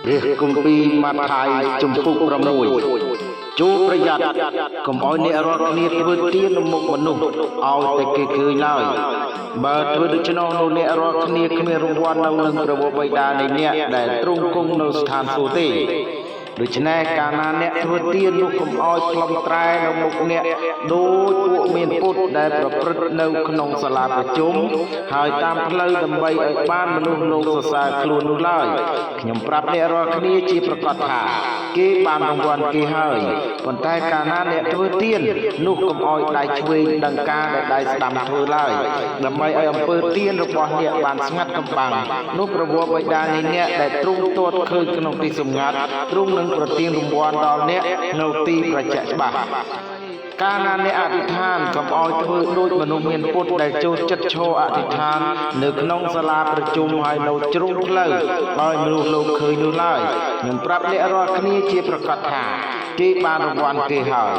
ព្រះគម្ពីរម៉ាថាយជំពូក6ចូលប្រយ័ត្នកុំឲ្យអ្នករាល់គ្នាធ្វើទាននៅមុខមនុស្សឲ្យតែគេឃើញឡើយបើធ្វើដូច្នោះនោះអ្នករាល់គ្នាគ្មានរង្វាន់នៅនឹងព្រះបិតានៃអ្នកដែលទ្រង់គង់នៅស្ថានសួគ៌ទេដូច្នេះកាលណាអ្នកធ្វើទាននោះកុំឲ្យផ្លុំត្រែនៅមុខអ្នកដូចពួកមានពុទ្ធដែលប្រព្រឹត្តនៅក្នុងសាលាប្រជុំហើយតាមផ្លូវដើម្បីឲ្យបានមនុស្សលោកសរសើរខ្លួននោះឡើយខ្ញុំប្រាប់អ្នករាល់គ្នាជាប្រកាសថាគេបានរង្វាន់គេហើយប៉ុន្តែកាលណាអ្នកធ្វើទាននោះកុំឲ្យដៃឆ្វេងដឹងការដែលដៃស្ដាំធ្វើឡើយដើម្បីឲ្យអំពើទានរបស់អ្នកបានស្ងាត់កំបាំងនោះព្រះបិតានៃអ្នកដែលទ្រង់ទតឃើញក្នុងទីសម្ងាត់ទ្រង់នឹងប្រទានរង្វាន់ដល់អ្នកនៅទីប្រជែកច្បាស់កាលណាអ្នកអធិដ្ឋានកុំឲ្យធ្វើដូចមនុស្សមានពុតដែលចូលចិត្តឈរអធិដ្ឋាននៅក្នុងសាលាប្រជុំហើយនៅជ្រុងផ្លូវឲ្យមនុស្សលោកឃើញនោះឡើយខ្ញុំប្រាប់អ្នករាល់គ្នាជាប្រកាសថាគេបានរង្វាន់គេហើយ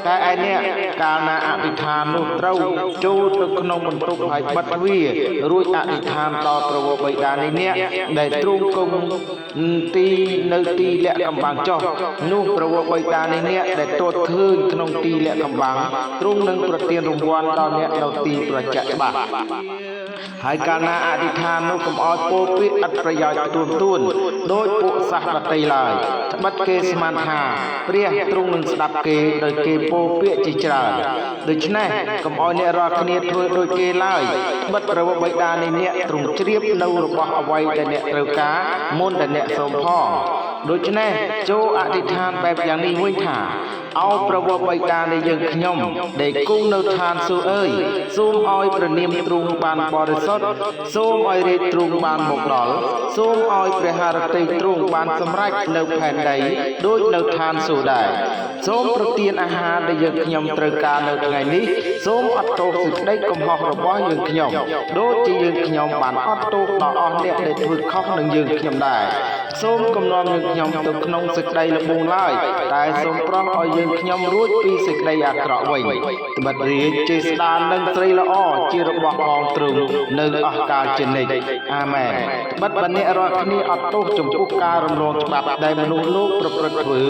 តែឯអ្នកកាលណាអធិដ្ឋាននោះត្រូវចូលទៅក្នុងបន្ទប់ហើយបិទទ្វាររួចអធិដ្ឋានដល់ព្រះបិតានៃអ្នកដែលទ្រង់គង់ទីនៅទីលាក់កំបាំងចុះនោះព្រះបិតានៃអ្នកដែលទតឃើញក្នុងទីលាក់កំបាំងទ្រង់នឹងប្រទានរង្វាន់ដល់អ្នកនៅទីប្រជែកច្បាស់ហើយកាលណាអធិដ្ឋាននោះកុំឲ្យពោលពាក្យឥតប្រយោជន៍ទួនទួនដោយពួកសាសដតីឡើយត្បិតគេស្មានថាព្រះទ្រង់នឹងស្ដាប់គេដោយគេពោលពាក្យជាច្រើនដូច្នេះកុំឲ្យអ្នករាល់គ្នាធ្វើដូចគេឡើយត្បិតព្រះបិតានៃអ្នកទ្រង់ជ្រាបនៅរបស់អ្វីដែលអ្នកត្រូវការមុនដែលអ្នកសូមផងដូច្នេះចូលអធិដ្ឋានបែបយ៉ាងនេះវិញថាអោព្រះបិតានៃយើងខ្ញុំដែលគង់នៅឋានសួគ៌អើយសូមឲ្យព្រះនាមទ្រង់បានបរិសុទ្ធសូមឲ្យរាជទ្រង់បានមកដល់សូមឲ្យព្រះハរតីទ្រង់បានសម្រេចនៅផែនដីដូចនៅឋានសួគ៌ដែរសូមប្រទានអាហារដែលយើងខ្ញុំត្រូវការនៅថ្ងៃនេះសូមអត់ទោសសេចក្តីកំហុសរបស់យើងខ្ញុំដូចជាយើងខ្ញុំបានអត់ទោសដល់អស់អ្នកដែលធ្វើខុសនឹងយើងខ្ញុំដែរសូមកំណំយើងខ្ញុំទៅក្នុងសេចក្តីល្បងឡើយតែសូមប្រោះឲ្យយើងខ្ញុំរួចពីសេចក្តីអាក្រក់វិញត្បិតរាជចេស្តានិងស្រីល្អជារបស់ផងទ្រង់នៅអស់កលជានិច្ចអាមែនត្បិតបើអ្នករាល់គ្នាអត់ទោសចំពោះការរំលងច្បាប់ដែលមនុស្សលោកប្រព្រឹត្តធ្វើ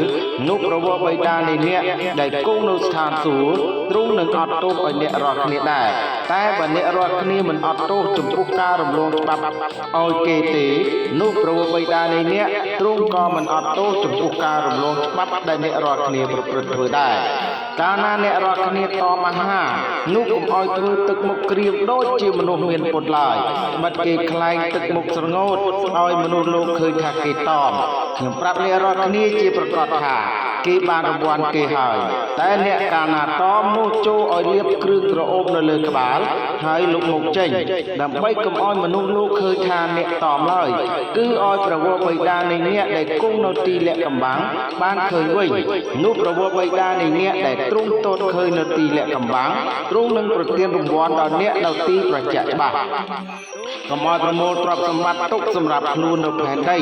នោះព្រះបិតានៃអ្នកដែលគង់នៅស្ថានសួគ៌ទ្រង់នឹងអត់ទោសឲ្យអ្នករាល់គ្នាដែរតែបើអ្នករាល់គ្នាមិនអត់ទោសចំពោះការរំលងច្បាប់ឲ្យគេទេនោះព្រះបិតានៃអ្នកទ្រង់ក៏មិនអត់ទោសចំពោះការរំលងច្បាប់ដែលអ្នករាល់គ្នាប្រព្រឹត្តធ្វើដែរកាលណាអ្នករាល់គ្នាតមអាហារនោះកុំឲ្យធ្វើទឹកមុខក្រៀមដូចជាមនុស្សមានពុតឡើយត្បិតគេខ្លែងទឹកមុខស្រងូតឲ្យមនុស្សលោកឃើញថាគេតមខ្ញុំប្រាប់អ្នករាល់គ្នាជាប្រកាសថាគេបានរង្វាន់គេហើយតែអ្នកកាលណាតមនោះចូលឲ្យលាបគ្រឿងក្រអូបនៅលើក្បាលហើយលុកមុខចេញដើម្បីកុំឲ្យមនុស្សលោកឃើញថាអ្នកតមឡើយគឺឲ្យព្រះបិតានៃអ្នកដែលគង់នៅទីលាក់កំបាំងបានឃើញវិញនោះព្រះបិតានៃអ្នកដែលទ្រង់ទតឃើញនៅទីលាក់កំបាំងទ្រង់នឹងប្រទានរង្វាន់ដល់អ្នកនៅទីប្រជែកច្បាស់កុំឲ្យប្រមូលទ្រព្យសម្បត្តិទុកសម្រាប់ខ្លួននៅផែនដី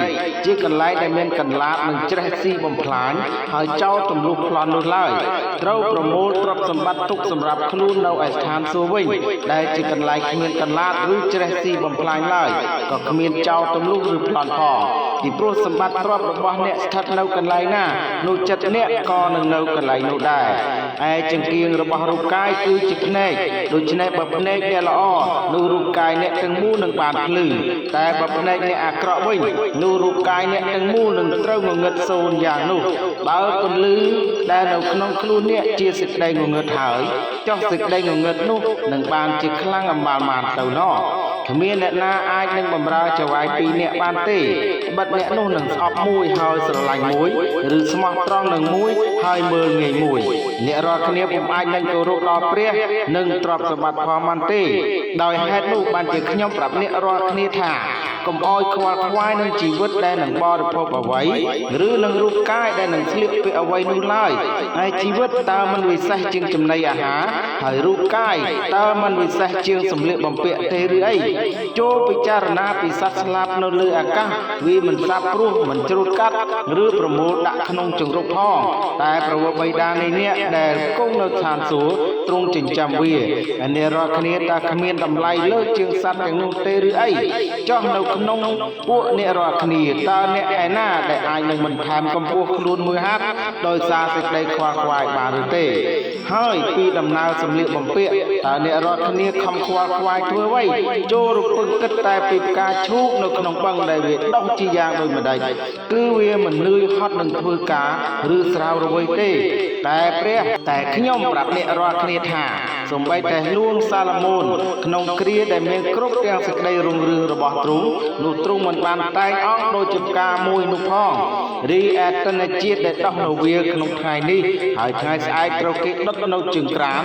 ជាកន្លែងដែលមានកន្លាតនិងច្រេះស៊ីបំផ្លាញហើយចោលទម្លុះប្លន់នោះឡើយត្រូវប្រមូលទ្រព្យសម្បត្តិទុកសម្រាប់ខ្លួននៅឯស្ថានសួគ៌វិញដែលជាកន្លែងគ្មានកន្លាតឬច្រេះស៊ីបំផ្លាញឡើយក៏គ្មានចោលទម្លុះឬប្លន់ផងពីព្រោះសម្បត្តិទ្រព្យរបស់អ្នកស្ថិតនៅកន្លែងណានោះចិត្តអ្នកក៏នឹងនៅកន្លែងនោះដែរឯចង្គៀងរបស់រូបកាយគឺជាភ្នែកដូច្នេះបើភ្នែកអ្នកល្អនោះរូបកាយអ្នកទាំងមូលនឹងបានភ្លឺតែបើភ្នែកអ្នកអាក្រក់វិញនោះរូបកាយអ្នកទាំងមូលនឹងត្រូវងងឹតសូន្យយ៉ាងនោះបើពន្លឺដែលនៅក្នុងខ្លួនអ្នកជាសេចក្តីងងឹតហើយចុះសេចក្តីងងឹតនោះនឹងបានជាខ្លាំងអំបាលមានទៅណោះគ្មានអ្នកណាអាចនឹងបម្រើចៅហ្វាយពីរនាក់បានទេត្បិតអ្នកនោះនឹងស្អប់មួយហើយស្រឡាញ់មួយឬស្មោះត្រង់នឹងមួយហើយមើលងាយមួយអ្នករាល់គ្នាពុំអាចនឹងគោរពដល់ព្រះនិងទ្រព្យសម្បត្តិផងបានទេដោយហេតុនោះបានជាខ្ញុំប្រាប់អ្នករាល់គ្នាថាកុំឲ្យខ្វល់ខ្វាយនឹងជីវិតដែលនឹងបរិភោគអ្វីឬនឹងរូបកាយដែលនឹងស្លៀកពាក់អ្វីនោះឡើយហើយជីវិតតើមិនវិសេសជាងចំណីអាហារហើយរូបកាយតើមិនវិសេសជាងសម្លៀកបំពាក់ទេឬអីចូលពិចារណាពីសត្វស្លាបនៅលើអាកាសវាមិនសាបព្រោះមិនច្រូតកាត់ឬប្រមូលដាក់ក្នុងជង្រុកផងតែព្រះបិតានៃអ្នកដែលគង់នៅឋានសួគ៌ទ្រង់ចិញ្ចឹមវាហើយអ្នករាល់គ្នាតើគ្មានតម្លៃលើសជាងសត្វទាំងនោះទេឬអីចុះនៅ ក្នុងពួកអ្នករាល់គ្នាតើអ្នកឯណាដែលអាចនឹងបន្ថែមកម្ពស់ខ្លួនមួយហត្ថដោយសារសេចក្តីខ្វល់ខ្វាយបានឬទេហើយពីដំណើរសម្លៀកបំពាក់តើអ្នករាល់គ្នាខំខ្វល់ខ្វាយធ្វើអ្វីចូលរពឹងគិតតែពីផ្កាឈូកនៅក្នុងបឹងដែលវាដុះជាយ៉ាងដូចម្តេចគឺវាមិននឿយហត់នឹងធ្វើការឬស្រាវរវើយទេតែព្រះតែខ្ញុំប្រាប់អ្នករាល់គ្នាថាសូម្បីតែលួងសាឡូមោនក្នុងគ្រាដែលមានគ្រប់ទាំងសេចក្តីរុងរឿងរបស់ទ្រង់នោះទ្រង់មិនបានតែងអង្គដូចជាផ្កាមួយនោះផងរីឯទនជាតិដែលដោះនៅវាលក្នុងថ្ងៃនេះហើយថ្ងៃស្អែកត្រូវគេដុតនៅជើងក្រាន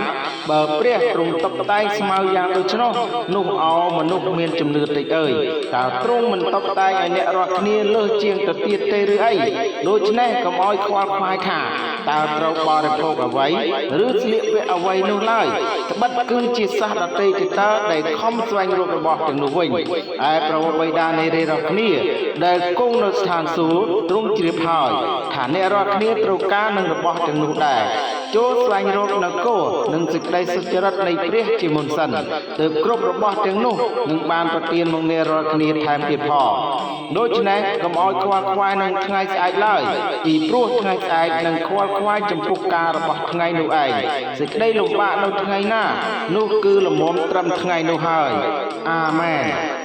បើព្រះទ្រង់តុបតែងស្មៅយ៉ាងដូច្នោះនោះអោមនុស្សមានជំនឿតិចអើយតើទ្រង់មិនតុបតែងឲ្យអ្នករាល់គ្នាលើសជាងទៅទៀតទេឬអីដូច្នេះកុំឲ្យខ្វល់ខ្វាយថាតើត្រូវបរិភោគអ្វីឬស្លៀកពាក់អ្វីនោះឡើយត្បិតគឺជាសត្វដទៃទៀតតើដែលខំស្វែងរករបស់ទាំងនោះវិញឯព្រះបិតានៃរារគ្នាដែលគង់នៅស្ថានសួគ៌ទ្រង់ជ្រាបហើយថាអ្នករាល់គ្នាត្រូវការនឹងរបស់ទាំងនោះដែរចូលស្វែងរកនគរនិងសេចក្តីសុចរិតនៃព្រះជាមុនសិនទើបគ្រប់របស់ទាំងនោះនឹងបានប្រទានមកអ្នករាល់គ្នាថែមទៀតផងដូច្នេះកុំឲ្យខ្វល់ខ្វាយនឹងថ្ងៃស្អែកឡើយពីព្រោះថ្ងៃស្អែកនឹងខ្វល់ខ្វាយចំពោះការរបស់ថ្ងៃនោះឯងសេចក្តីលំបាកនៅថ្ងៃណានោះគឺល្មមត្រឹមថ្ងៃនោះហើយអាមែន។